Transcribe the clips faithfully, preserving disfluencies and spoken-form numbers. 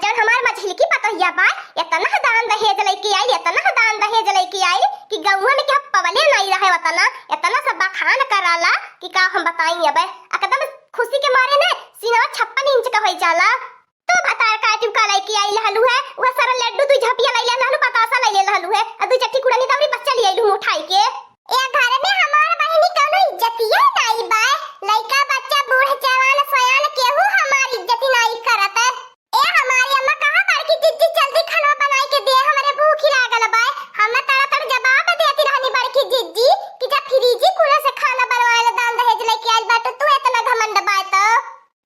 जौन हमार मझिलकी पतोहिया बा, एतना दान दहेज लइके आइल, एतना दान दहेज लइके आइल कि गउँवा में केहू पवले नाई रहे ओतना, एतना सब बखान कराला कि का हम बताई। अब एकदम खुशी के मारे न सीनवा छप्पन इंच का होइ जाला। तो भतार काटी का लइके आइल हलू है, वह सारा लड्डू दुइ झपिया लइले हलू, बतासा लइले हलू है, आ दुइ चट्टी कुड़नी दौरी बच्चा ले आइलू उठाई के। ए घर में हमार बहिनी कौनो इज्जतिये नाई बा। लइका बच्चा बूढ़ जवान सयान केहू हमार इज्जत नाई करत। ए हमारी अम्मा, कहाँ बड़की जिज्जी, जल्दी खाना बनाई के दे, हमरे भूखी लागल बा। हम तड़ा तड़ जवाब देती रहनी बड़की जिज्जी कि जब फ्रिजी कूलर से खाना बनवाए ला दान दहेज लइके आइल बा, तो तू एतना घमंड बा तो।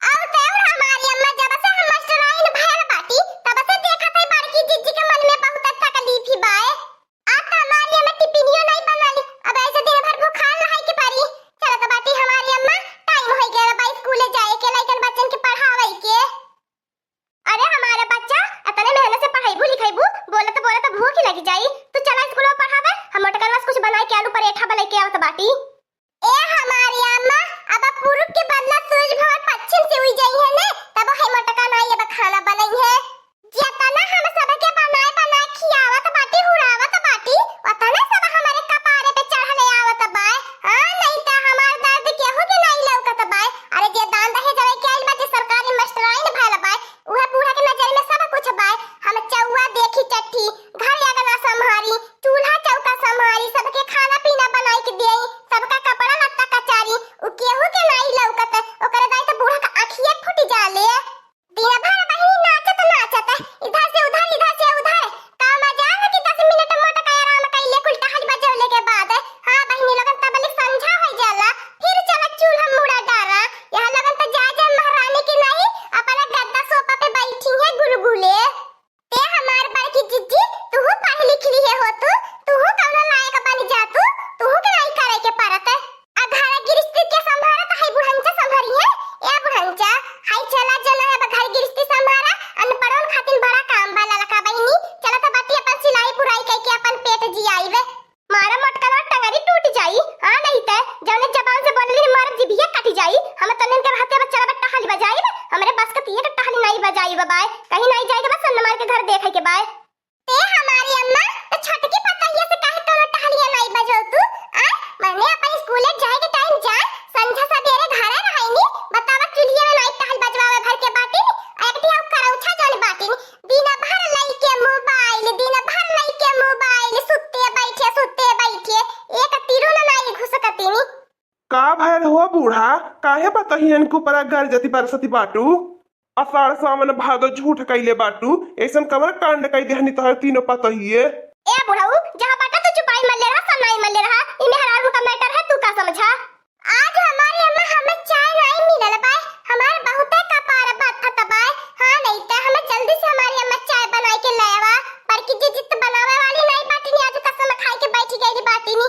और तो और हमारी अम्मा, जब से हम मास्टराइन भयल बाटी, तब से देखत है बड़की जिज्जी के मन में बहुत तकलीफ ही बाय। आ तो हमारी अम्मा टिफिनियो नहीं बनाली, अब ऐसे दिन भर भूखाल रहे के पड़ी। चलत बाटी हमारी अम्मा, टाइम होई गया बा स्कूले जाए के, लइकन बच्चन के पढ़ावे के। अरे हमारे बच्चा, इतने मेहनत से पढ़ाईबू लिखाईबू, बोलत बोलत भूख ही लगी जाई। तू चला स्कूल में पढ़ावे, हम मोटकनवा से कुछ बनाए के आलू परेठा बनाए के आवत बाटी। ए हमारी अम्मा, अब पूरब के बदला सूरज भगवान पश्चिम से उइ जाई है ने, तब है मोटका नाई अब खाना बनई है। जेतना हम सबके बनाए बनाए खियावत बाटी, हुड़ावत बाटी, ओतना सब हमारे कपारे पे चढ़ले आवत बाय। हाँ, नहीं त हमार दर्द केहू के नाई लौकत बाय। अरे जे दान दहेज लेके आइल बा, जे सरकारी मास्टराइन भयल बाय, उहे बूढ़ा के नजर में सब कुछ बाय। हम चौवा देखी चट्ठी, घर अंगना संभारी, चूल्हा चौका संभारी, सबके खाना पीना बनाई के देई, सबका कपड़ा लत्ता कचारी, उ केहू के नाई लौकत। ओकरे दाई त बूढ़ा का आँखिए फूट जाले। दिन भर बहिनी नाचत नाचत, इधर से उधर, इधर से उधर, का मजाल कि दस मिनट मोटका आराम कइले कुल टहल बजौले के बाद। हाँ बहिनी लोगन, तब ले संझा हो जाला, फिर चल चूल्हा मुड़ा डारा। यहाँ लोगन त जा जा महारानी की नहीं, अपना गद्दा सोफा पे बैठी है गुलगुले। ते हमार बड़की जिज्जी, तूहू पढ़ लिख लिहे हो तू, तूहू कौनो लायक बन जा तू, तूहू के नाई करे के परत। आ घर गिरस्ती के संभारत है बुढ़ंचा संभारी है। ए बुढ़ंचा, हाय चला जना है अब घर गिरस्ती संभारा, अनपढ़वन खातिर बड़ा काम बा ललका बहिनी। चलत बाटी अपन सिलाई पुराई कइके अपन पेट जियाइबे। मारा मोटकनवा टंगरी टूट जाई। हाँ नहीं ते, जौने जबान से बोलली मारा जिभिया कट जाई। हम तनिन के रहते बच्चा बट्टा हाली बजाइब, हमरे बस के तिये के टहली नाई बजाइब बाय। कहीं नाई जाए के बा, सन्न मार के घर देखे के बाय। ते हमारी अम्मा, तो छोटकी पतोहिया से काहे तोरा टहलिया नाई बजो तू? आ, मने अपन स्कूले जाए के टाइम जा, संझा सबेरे घरे रहइनी, बतावा चुल्हिया में नाई टहल बजवावे भर के बाटिन, आ एक ठिया करौछा जौन बाटिन, दिन भर लइके मोबाइल, दिन भर लइके मोबाइल, सुत्ते बैठे, सुत्ते बैठे, एक तिरु न नाई घुसकतिनी। का भयल हो बूढ़ा, काहे पतोहियन के ऊपर गरजती बरसती बाटू? आषाढ़ सावन भादो झूठ कइले बाटू, ऐसन कवन कांड कइ देहनी तोहर तीनों पतोहिए? ए बुढ़ऊ, जहाँ बाटा तू चुपाई मल्ले रहा, सन्नाई मल्ले रहा, ई मेहरारू का मैटर है, तू का समझा? आज हमारी अम्मा हमें चाय नाई मिलल बाय, हमार बहुते कपार बाथत बाय। हाँ नहीं त हमें जल्दी से हमारी अम्मा चाय बनाई के ले आवा, बड़की जिज्जी त बनावे वाली नाई बाटिन, आज कसम खाई के बैठी गई बाटिन।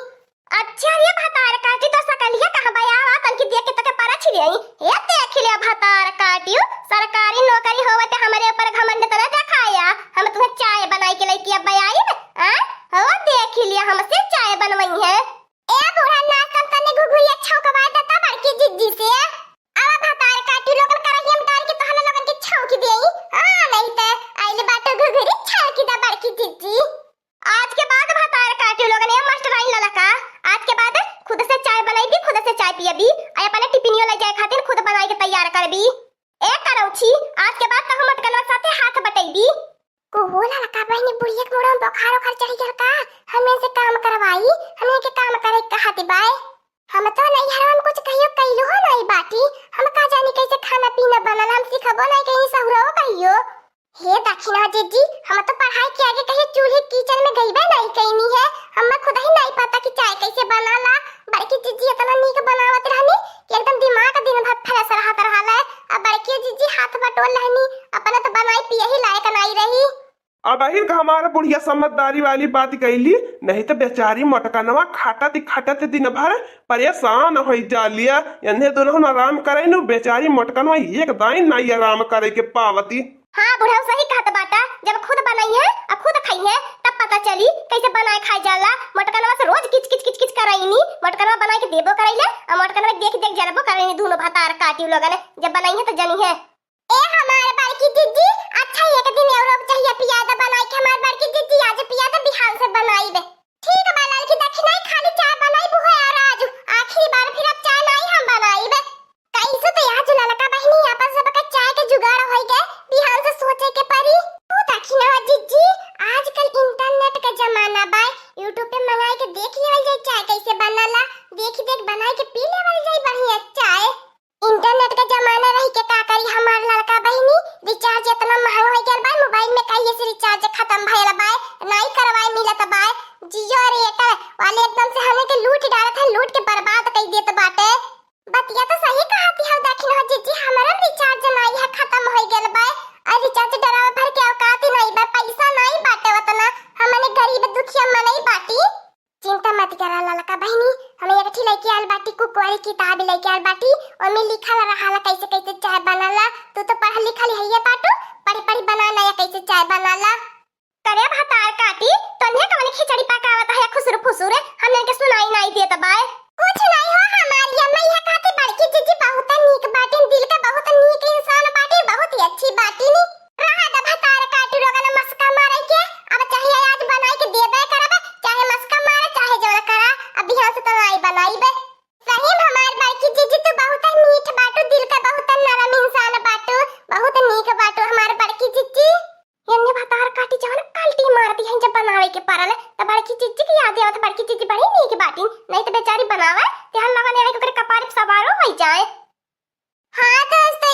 अच्छा रे भतार काटी, तो सकलिया कहाँ बा? आवा तनकी देख के तोके परछ लेई। हे देख ले भतार काटी, सरकारी नौकरी होवे ते हमरे ऊपर घमंड तना देखाया। हम तुम्हें चाय बनाई के लइके अब आइब, आ? हो देख लिया हमसे चाय बनवई है। ए बूढ़ा नाच तन तने घुघुरिया छौंकवा देता बड़की जिज्जी से। आवा भतार काटी लोगन करहिया में डाल के तोहला लोगन के छौंक देई। हाँ नहीं ते आइल बाटो घुघुरी छौंक दा बड़की जिज्जी। आज के बाद भतार काटियो लोगन, ए मास्टराइन ललका, आज के बाद खुद से चाय बनइबी, खुद से चाय पियबी, आ अपने टिफिनियो ले जाए खातिर खुद बनाई के तैयार करबी। ए करौछी, आज के बाद तहु मोटकनवा साथे हाथ बटइबी। को हो ललका बहिनी, बुढ़िया के मुड़ा में बुखार उखार चढ़ गल का? हमने से काम करवाई, हमने के काम करे के कहत बाय। हम तो नैहरवा में कुछ कहियो कइलो हो नाई बाटी, हम का जानी कैसे खाना पीना बनल, हम सिखबो नाई कहीं सहुरवो कहियो। हे दखिना जिज्जी, हम तो पढ़ाई के आगे कहीं चूल्हे किचन में गइबे नाई कइनी है। हमें खुद ही नाई पता कि चाय कैसे बनाला। बड़की जिज्जी इतना नीक बनावत रहनी कि एकदम दिमाग दिन भर फ्रेश रहत रहल है। अब बड़की जिज्जी हाथ बटोर रहनी, अपना तो बनाई पिए ही लायक नाई रही। अब अहिर का हमार बुढ़िया समझदारी वाली बात कइली, नहीं तो बेचारी मोटकनवा खटत खटत दिन भर परेशान होइ जालिया। एन्हे दुनहुन आराम करे नु, बेचारी मोटकनवा एक दाईं नाई आराम करे के पावती। हाँ बुढ़ऊ सही कहत बाटा, जब खुद बनइहे आ खुद खइहे तब पता चली कैसे बनाए खाए जाला। मोटकनवा से रोज किच किच किच किच करइनी, मोटकनवा बनाए के देबो करइले आ मोटकनवा देख देख जरबो करइनी। दुनो भतार काटियो लोगन जब बनइहे तो जनिहे। ए हमार बड़की जिज्जी, अच्छा एक दिन चाय बना ला। करे भतार काटी, तोन्हे कवन खिचड़ी पकावत है खुसुर फुसुर, हमने के सुनाई नाई देत बाय। कुछ नाई हो हमार अम्मा, यह कहती बड़की जीजी बहुत नीक बाटिन, दिल के बहुत नीक इंसान बाटिन, बहुत ही अच्छी बाटिन। रहा द भतार काटी रोगन मस्का मारे के, अब चाहे आज बनाई के देबे करब, चाहे मस्का मारे, चाहे जौन करा, अब बिहान से तो नाई बनाई बे। सही में हमार बड़की जीजी तू बहुत मीठ बाटू, दिल का बहुत नरम इंसान बाटू, बहुत नीक बाटू हमार बड़की जीजी। एन्ने भतार काटी जवन कल्टी मारती हैं जब बनावे के परल, त बड़की जीजी की याद आवत, बड़की जीजी बड़ी नीक बाटिन, नहीं त बेचारी बनावे, ते हल्ला वाले आए ओकरे कपार पे सवारो होई जाए। हाँ दोस्तों,